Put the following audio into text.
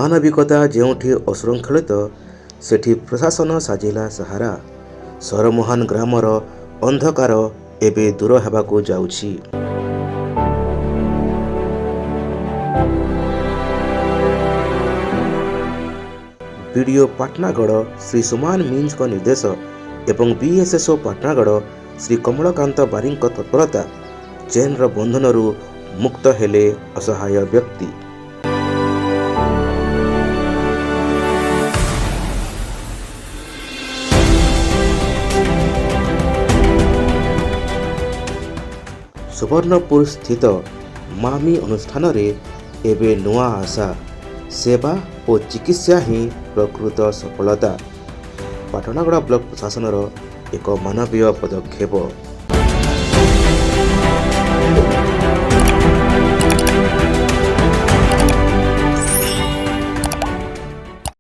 ମାନବିକତା ଯେଉଁଠି ଅଶୃଙ୍ଖଳିତ, ସେଠି ପ୍ରଶାସନ ସାଜିଲା ସାହାରା। ସରମୁହାନ ଗ୍ରାମର ଅନ୍ଧକାର ଏବେ ଦୂର ହେବାକୁ ଯାଉଛି। ବିଡ଼ିଓ ପାଟଣାଗଡ଼ ଶ୍ରୀ ସୁମାନ ମିଞ୍ଜଙ୍କ ନିର୍ଦ୍ଦେଶ ଏବଂ ବିଏସ୍ଏସ୍ଓ ପାଟଣାଗଡ଼ ଶ୍ରୀ କମଳକାନ୍ତ ବାରିଙ୍କ ତତ୍ପରତା, ଚେନ୍ର ବନ୍ଧନରୁ ମୁକ୍ତ ହେଲେ ଅସହାୟ ବ୍ୟକ୍ତି। ସୁବର୍ଣ୍ଣପୁର ସ୍ଥିତ ମାମି ଅନୁଷ୍ଠାନରେ ଏବେ ନୂଆ ଆଶା। ସେବା ଓ ଚିକିତ୍ସା ହିଁ ପ୍ରକୃତ ସଫଳତା। ପାଟଣାଗଡ଼ ବ୍ଲକ ପ୍ରଶାସନର ଏକ ମାନବୀୟ ପଦକ୍ଷେପ।